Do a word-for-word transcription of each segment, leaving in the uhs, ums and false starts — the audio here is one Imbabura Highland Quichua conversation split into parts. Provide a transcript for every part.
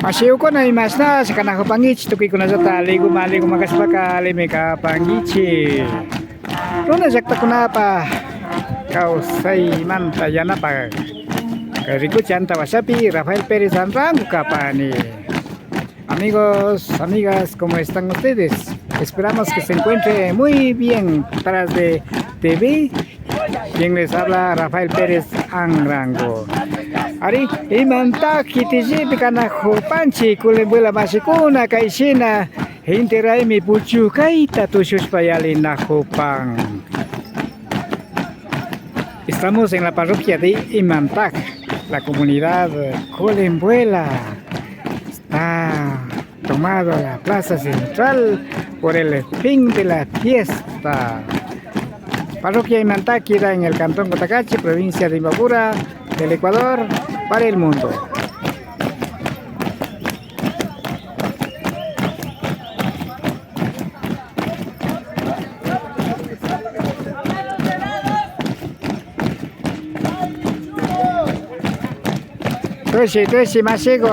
Mashikuna, imashnashi kanakupankichik? Tukuykunallata aliguman, aliguman kashpaka allimi kapankichik. Runa llaktakunapa kawsaymanta yanapak. Kay rikuchi anta washapi Rafael Pérez Anrango kapani. Amigos, amigas, ¿cómo están ustedes? Esperamos que se encuentre muy bien tras de T V. Quien les habla, Rafael Pérez Anrango. Ari, imanta kitillipi kanakupanchik, Colembuela mashikuna, kayshina inti raymi puchukayta tushushpa yalinakupan. Estamos en la parroquia de Imantak, la comunidad Colembuela. Está tomado la plaza central por el fin de la fiesta. Parroquia Imantak queda en el cantón Cotacachi, provincia de Imbabura, del Ecuador, para el mundo. Tushi, tushi, mashiku.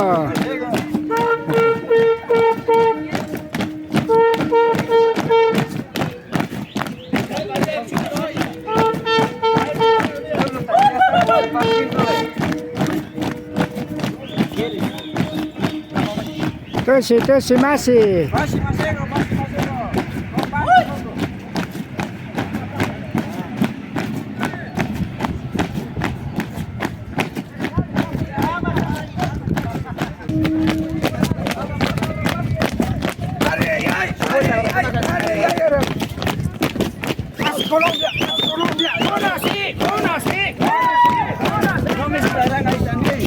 Tushi, tushi, mashi. Colombia, Colombia, yo nací, yo nací, yo nací, yo nací. No me esperarán ahí también.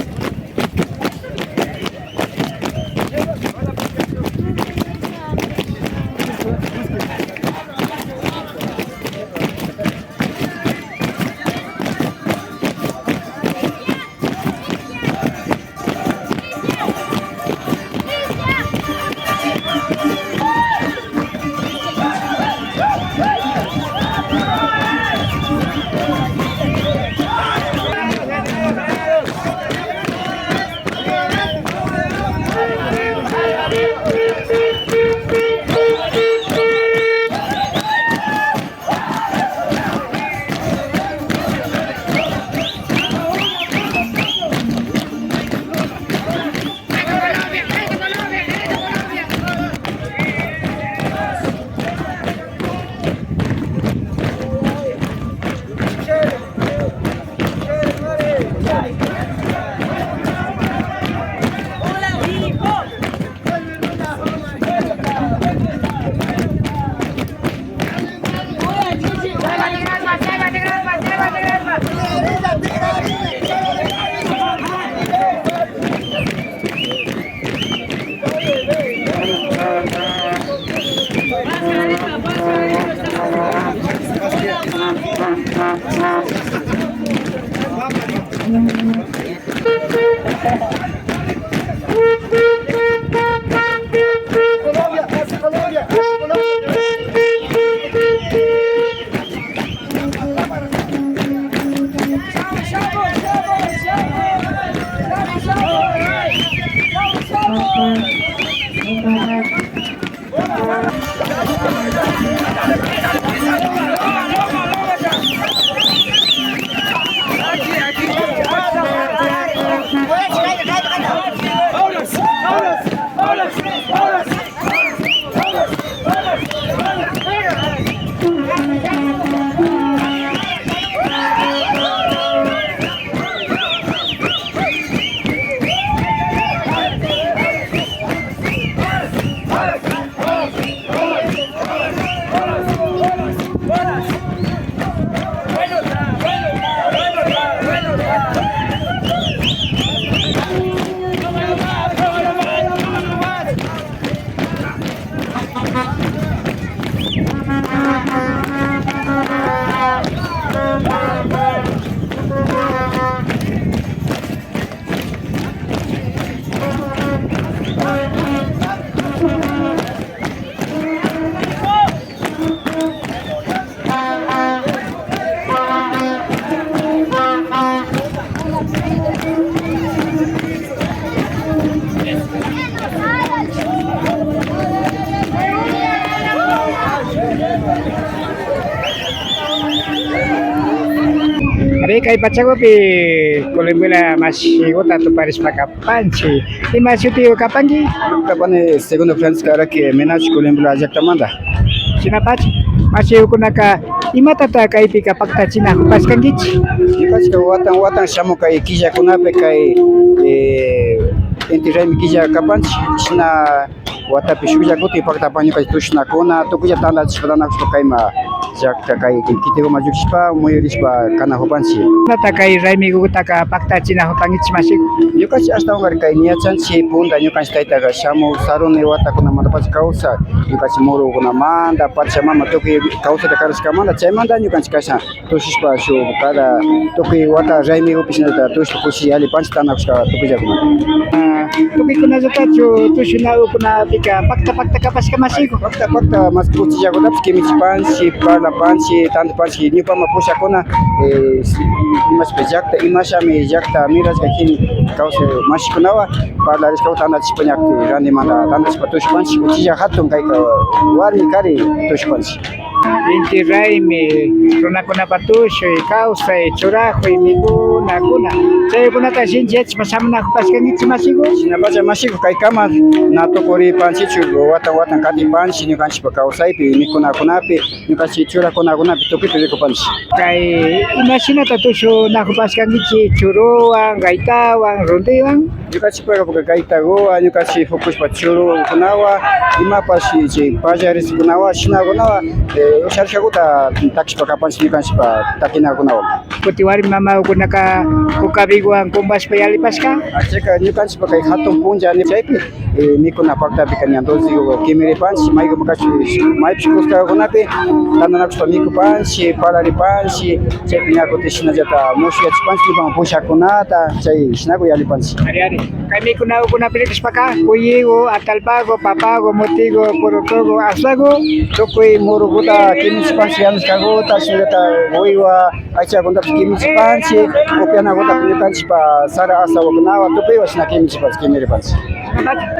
Kay pachakupi Colimbuela mashikuta tuparishpa kapanchik. Ima shutiku kapanki? Kapani Segundo Francisco Araque Menacho, Colimbuela llaktamanta. Shinapacha, mashikunaka imatata kaypika paktachinkupashkankichik? Ñukanchik watan watan shamuk kay killakunapi kay, eh, Inti Raymi killa kapanchik, shina watapi shuklla kutin paktapan ñukanchik tushukunakuna, tukuylla tantachishpa, tantanakushpa kayman llakta kay Kitiguman llukshishpa, muyurishpa kanakupanchik. Imata kay raymikutaka paktachinakupankichik, mashiku? Ñukanchik ashtawankari kay ñachanchik punta, ñukanchik taytaka shamuk saruni watakunamantapacha kawsak, ñukanchik murukunamanta, pachamama, tukuy kawsayta karashkamanta, chaymanta ñukanchik kashan tushushpa shuk cada tukuy wata raymikupi shinallata tushushpa kushi yallipanchik tantanakushka tukuyllakunata. Ah, tukuykunallatachu tushunakukunapika pakta pakta kapashka, mashiku? Pakta pakta, mas kuchillakutapish kimichipanchik, parlapanchik, tantapanchik, ñawpaman pushakuna, eh, imashpa llakta, imashami llakta mirashka hina kawsay mashikunawan parlarishka tantachishpa ña randimanta tantachishpa tushupanchik, uchilla hatun kayka warmi kari tushupanchik. Inti Raymi, runakunapa tushuy, kawsay, churakuy, mikunakuna, chaykunata shinchiyachishpa shamunakupashkankichik, mashiku? Shinapacha, mashiku, kaykama na tukuripanchikchu, watan watan katipanchik ñukanchikpa kawsaypi, mikunakunapi, ñukanchik churakunakunapi tukuypi rikupanchik. Kay imashinata tushunakupashkankichik, churuwan, gaitawan, rundiwan? Ñukanchikpaka gaitakuwan, ñukanchik pukushpa churukunawan, imapash chay pallariskunawan, shinakunawan, eh, usharishkakuta takishpa kapanchik ñukanchikpa takinakunawan. Kutin warmi mamakunaka kukabiguwan kumbashpa yallipashka. Ah, chayka ñukanchikpa kay hatun punlla ni chaypi, eh, mikuna paktapika ña dulcekuwan kimiripanchik, maykuman kachu, maypish kuskakunapi tantanakushpa mikupanchik, parlaripanchik, chaypi ña kutin shinallata mushuyachipanchik ñawpaman pushakunata, chay shinaku yallipanchik. Ari, ari. Kay mikunakunapi rikushpaka, kuyiku, atallpaku, papaku, mutiku, purutuku, aswaku, tukuy murukuta kimichipanchik, yanushkakuta, shinallata uywa, aychakunatapish kimichipanchik, upyanakutapish ñukanchikpa sara asawakunawan tukuywan shina kimichipanchik, kimiripanchik.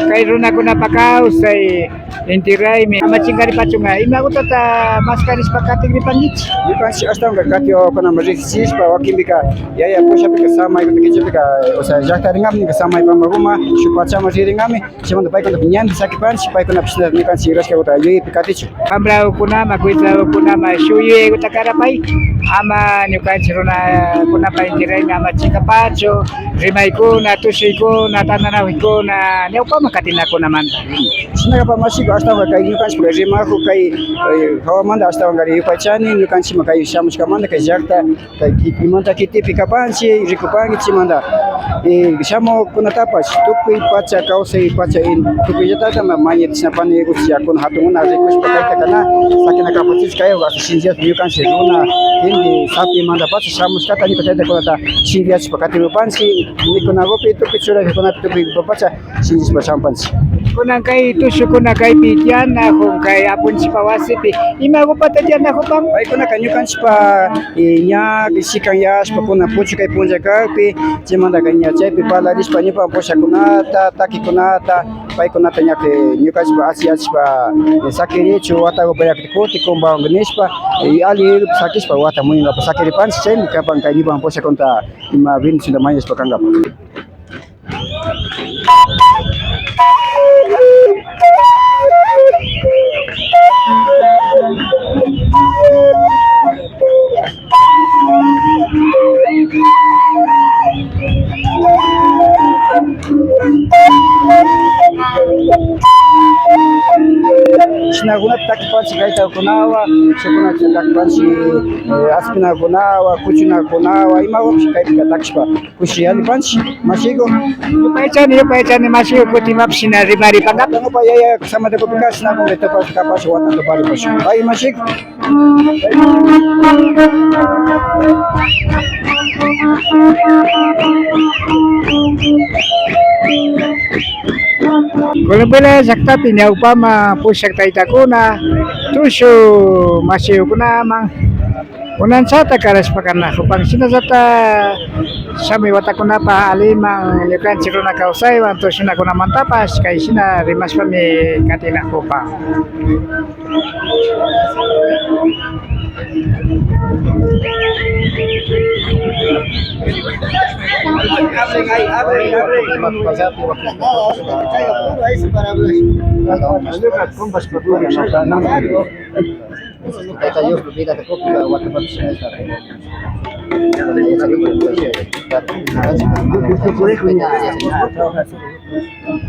Kay runakunapa kawsay Inti Raymi ama chinkaripachunka, imakutata maskarishpa katigripankichik? Ñukanchik ashtawanka kati wawakunaman riksichishpa, wakinpika yaya pushapika samaykuta kichapika, o sea, llaktaringami, nika samay pampakuman, shuk pachaman ririnkami, chaymanta paykunapi ñanpi sakipanchik, paykunapish na ñukanchik rurashkakuta yuyaypi katichun. Wambrakunaman, kuytsakunaman shuk yuyaykuta karapay, ama ñukanchik runakunapa Inti Raymi ama chinkapachu, rimaykuna, tushuykuna, tantanakuykuna, ñawpaman katinakunamanta. Shinaka, mashiku, ashtawan kay ñukanchikpa rimakuk kay, eh, hawamanta ashtawankari yupaychani, ñukanchikman kay shamushkamanta, kay llakta, kay kimanta kitipi kapanchik, rikupankichikmanta, eh, shamukunatapash, tukuy pacha kawsay pacha, eh, tukuyllatata ma-, mañatishnapani, uchillakuna, hatunkuna rikushpa kayta kana, sakina kapuchishka, kay hasta shinchiyashpa ñukanchik runa, gente, sapimantapacha shamushkata, ñuka taytakunata shinchiyashpa katimupanchik, mikunakupi, tukuy churaykunapi, tukuy pacha, shinchishpa shamupanchik. Kunan kay tushukuna kaypi tiyanakun, kay apunchikpa wasipi, imakupata tiyanakupan? Paykunaka ñukanchikpa, eh, ña shikanyashpa, kunan puchukay punlla kakpi, chaymantaka ña chaypi parlarishpa, ñawpa pushakunata, takikunata, paykunata ña, eh, ñukanchikpa asiyachishpa, eh, sakirichun, watakupa yakti kuti kumbawan nishpa, eh, alli sakishpa, wata muyunkapa sakiripanchik, chaymi kapan kay ñawpa pushakunata ima bendicionta mañashpa kankapa. Shinakunapi takipanchik, gaitakunawan, shukkunapi takipanchik, eh, aspinakunawan, kuchunakunawan, imawanpish kaypika takishpa. Kushi yallipanchik, mashiku. Yupaychani, yupaychani, mashiku, kutin imapish shina rimaripankapak. Ñuka yaya Samatakupi kashna, kumpleto kapash, wata tuparipash. Ay, mashiku. Colombia llaktapi ñawpaman pushak taytakuna, tushu mashikukunaman. Kunanchata karashpa kanakupan, shinallata shamuy watakunapa alliman ñukanchik runa kawsaywan tushunakunamantapash kay shina rimashpami katinakupan. Abren ahí, abren, abren.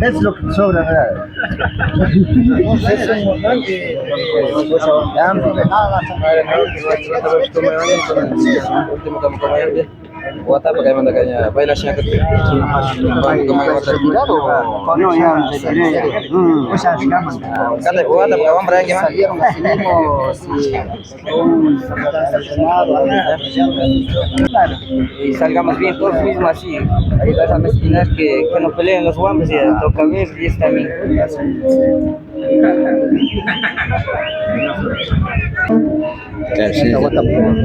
Es lo que sobra, ¿verdad? Último, como, como, como, como, Watapa kaymanta kaña baila shina kati. No, ya, retiré ya. Mm. Kata, watapa kawan para que más. Salieron así mismo, sí. Y salgamos bien todos mismos así. Ayudar a mezquinar que, que no peleen los guambos y toca ver y es también. Claro, sí.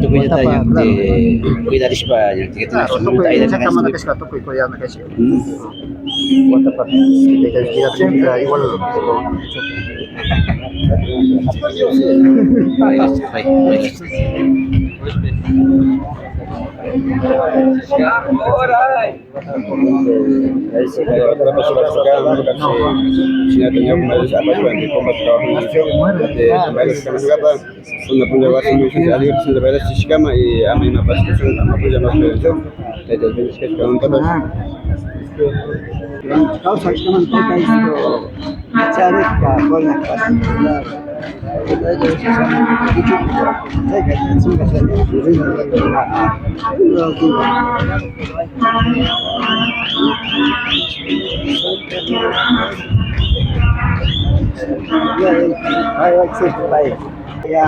Tukuyllata ñukanchik cuidarishpa ñukanchik. Claro, tukuy exactamente kashka, tukuy cuidando kashka. Mm. Watapa, siempre igual. Ay, ay, ay. Ahora, ay. Shinata ñawpa mayllapish apashpa, compas trabajo, eh, baila shina kashkapa, una punlla wasi muy shunta alegre shina baila shishkama y ama imapash kushun, ama punlla mas prevención, Tayta Dios bendishkashkamantapash. Causa kashkamanta Tayta Dios. Charikka, buena paz. Ya.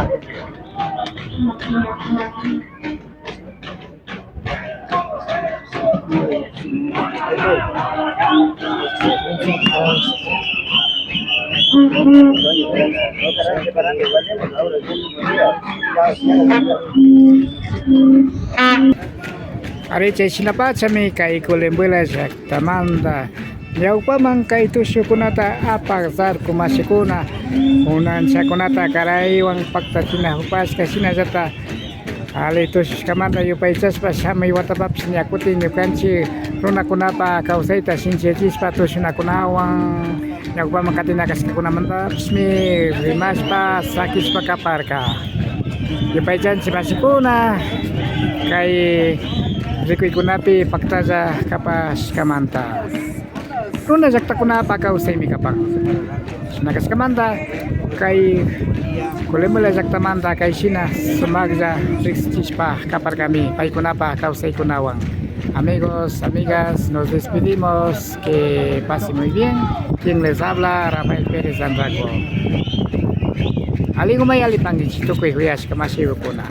Ari, chayshinapachami kay Culembuela llaktamanta ñawpaman kay tushukunata apak sarku mashikuna, unanchakunata karaywan paktarinajupashka, shinallata alli tushushkamanta yupaychashpa, shamuy watapapash ña kutin ñukanchik runakunapa kawsayta shinchiyachishpa, tushunakunawan ñawpaman katina kashkakunamantapashmi rimashpa, sakishpa kaparka. Yupaychanchik mashikuna, kay rikuykunapi paktalla kapashkamanta. Runa llaktakunapa kawsaymi kapan. Shina kashkamanta, kay Culembuela llaktamanta kay shina sumaklla riksichishpa kaparkami paykunapa kawsaykunawan. Amigos, amigas, nos despedimos. Que pase muy bien. Quien les habla, Rafael Pérez Andraco. Aliguman yallipankichik tukuy kuyashka mashikukuna.